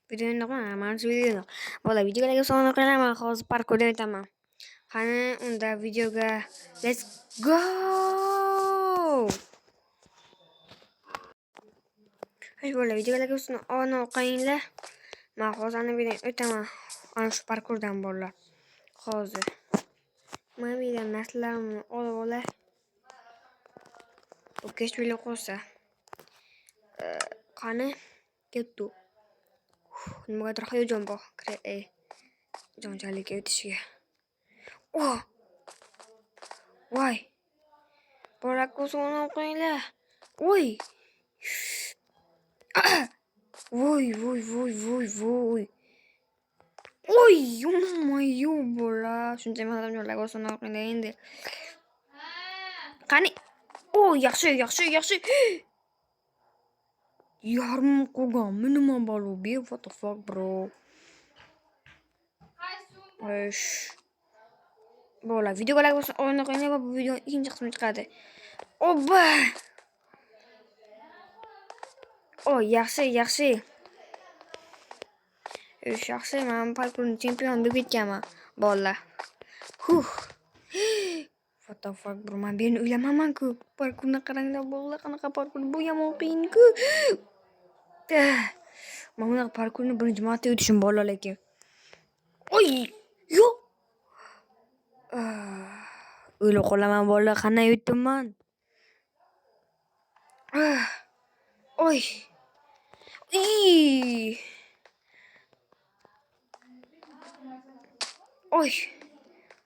Videoni mana shu videoni. Bola, videoga like bosib qo'yinglar, men hozir parkurdan o'taman. Qani unda videoga let's go! Xo'sh, bola, videoga like bosib obuna qo'yinglar. Men hozir ana bu yerdan o'taman. Ana shu parkurdan bolalar. Hozir. Mana bu yerdan narsalarimni olib olay. Bu kech bo'lib qolsa. Qani ketdi. Nimagadir hayajon bor. Jonchalikka o'tishiga. Oh! Voy! Bola ko'zini qo'yinglar. Voy! Voy, voy, voy, voy, voy. Oy, yo bola. Shuncha odamlar ko'zini qo'yinglar endi. Qani? O, yaxshi, yaxshi, yaxshi. Yarim qolganmi nima balo bu? What the fuck, bro? Xo'sh. Bola, videoga like bosib obuna qo'yinglar va bu videoning ikkinchi qismi chiqadi. Oba! O, yaxshi, yaxshi. Xo'sh, yaxshi, men parkurning chempioni bo'lib ketganman, bolalar. Huh. What the fuck, bro? Men bu yerni o'ylamayman-ku. Parkurni qaranglar, bolalar, qanaqa parkur? Bu yomon qiyin-ku. Men bunaqa parkurni birinchi marta o'tishim, bolalar, lekin. Oy, yo'q. O'lib qolaman, bolalar, qanday o'tdim-man? Oy. Iy. Oy.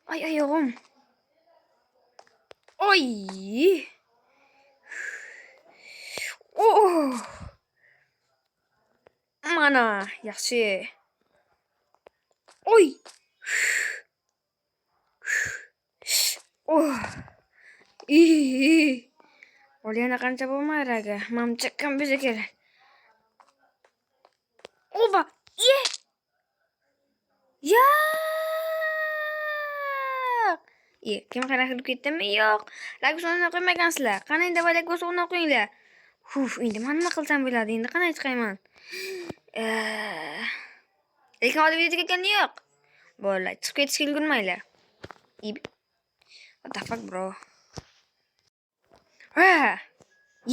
Ay, oyog'im. Oy. Oh. Mana, yaxshi. Oy. Oh. Iy. Bola yana qancha bo'lmaydi aka. Manimcha kam bo'lsa kerak. Oba! Ye! Yo'q! Ye, kim qarab kirib ketdimi? Yo'q. Like bosib qo'ymagansizlar. Qani endi like bosib qo'yinglar. Huf, endi men nima qilsam bo'ladi? Endi qanday chiqayman? Lekin hali video tugatgani yo'q. Bolalar, chiqib ketishga ulgurmanglar. What the fuck, bro? Ha!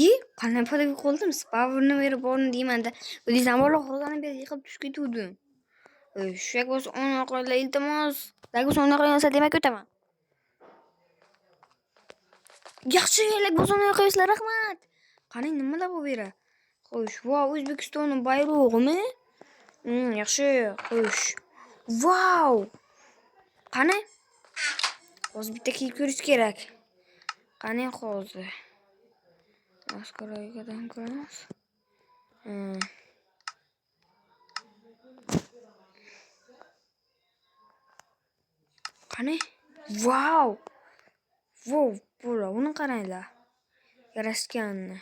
Ye, qanday palaga qoldim? Spavrni berib borni deyman-da. O'zingizdan bola hozirdan beri yiqilib tushib ketuvdim. Shu bo'lsa o'rni qo'yinglar, iltimos. Like bosib o'rni qo'yinglar, demak o'taman. Yaxshi, like bosib o'rni qo'yasizlar, rahmat. Qani nimalar bu beri? Xo'sh, vau, O'zbekistonning bayrog'imi? Yaxshi, xo'sh. Vau! Qani? Hozir bitta kiyib ko'rish kerak. Qani hozir? Maskaraykadan ko'ramiz. Qani? Vau! Vau, bola, uni qaranglar. Yarashganini.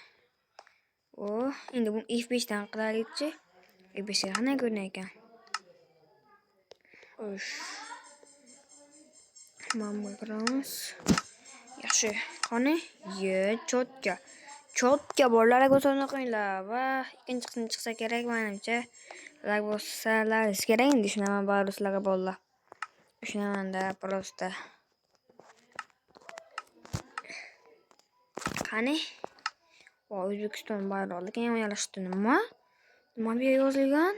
Oh, endi buni F5 dan qilaylikchi. F5 ga qanday ko'rinar ekan? Xo'sh. Mana bunga kiramiz. Yaxshi. Qani? Ye, chotka. Chotka bolalar ko'zini qo'yinglar va ikkinchi qismi chiqsa kerak menimcha. Like bossalar kerak endi ishonaman baribir sizlarga bolalar. Ishonaman-da просто. Qani? Voy, O'zbekiston bayrog'i lekin yomon yarashdi. Nima? Nima bu yerga yozilgan?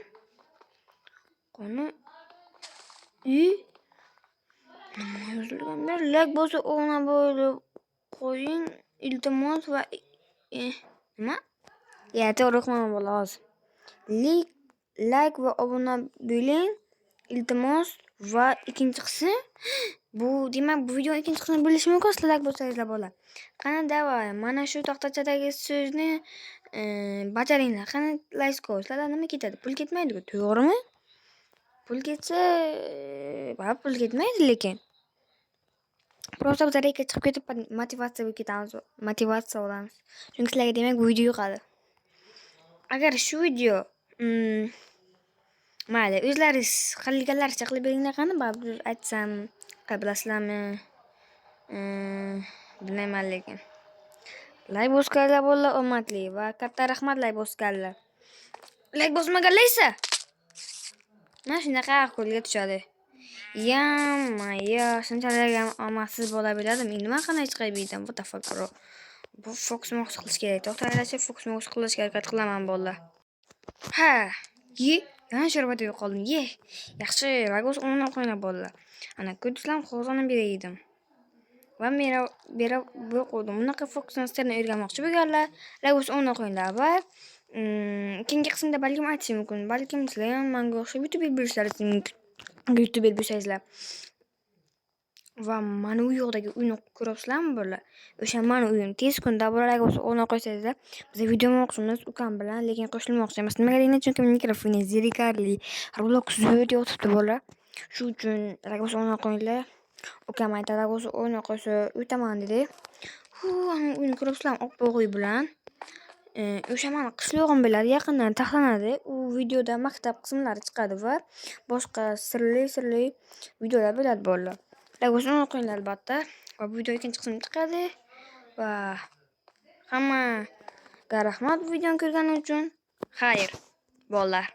Qani? I? Nima yozilgan? Bir like bosib obuna bo'lib qo'ying, iltimos va nima? Ya, to'g'ri o'qimayman bola hozir. Like va obuna bo'ling, iltimos va ikkinchi qismi bu demak bu videoning ikkinchi qismi bo'lishi mumkin sizlar like bossangizlar bola. Qani davay, mana shu taxtachadagi so'zni bajaringlar. Qani let's go. Sizlarda nima ketadi? Pul ketmaydi-ku, to'g'rimi? Pul ketsa, baribir pul ketmaydi lekin. Просто biz reyka chiqib ketib motivatsiya bo'lib ketamiz, motivatsiya olamiz. Chunki sizlarga demak bu video yoqadi. Agar shu video mayli, o'zlaringiz qilganlaricha qilib beringlar qani, baribir aytsam, bilasizlarmi? Bilmayman lekin. Like bosganlar bo'ldi omadli va katta rahmat like bosganlar. Like bosmaganlar esa Mana shunaqa qo'lga tushadi. Yam, shunchalik ham omadsiz bo'la biladimi? Nima qanday chiqay bu yerdan? What the fuck, bro? Bu fokus mokus qilish kerak. To'xtanglarchi, fokus mokus qilishga harakat qilaman, bolalar. Ha, ye, yana sharbat yeb qoldim. Ye. Yaxshi, Lagos o'ynab qo'yinglar, bolalar. Ana, ko'rdingizlarmi, qog'ozni beray edim. Va mera bera qo'ydim. Bunaqa fokusni o'rganmoqchi bo'lganlar, Lagos o'ynab qo'yinglar va keyingi qismda balkim aytishim mumkin. Balkim sizlar ham menga o'xshab YouTuber bo'lishlaringiz mumkin. YouTuber bo'lsangizlar. Va mana u yoqdagi uyni ko'ryapsizlarmi, bolalar? O'sha mani uyim. Tez kunda bolalarga bo'lsa o'ynab qo'ysangizlar, biz video olmoqchimiz ukam bilan, lekin qo'shilmoqchi emas. Nimaga deganlar? Chunki mikrofoni zerikarli. Roblox zo'r yotibdi, bolalar. Shu uchun Lagos o'ynab qo'yinglar. Ukam aytadi, Lagos o'ynab qo'ysa o'taman dedi. Hu, ana uyni ko'ryapsizlarmi, oppoq uy bilan. O'sha mani qishlog'im bo'ladi, yaqindan taxlanadi. U videoda maktab qismlari chiqadi va boshqa sirli-sirli videolar bo'ladi, bolalar. Lagos o'ynab qo'yinglar albatta. Va bu video ikkinchi qismi chiqadi. Va hammaga rahmat bu videoni ko'rgani uchun. Xayr, bolalar.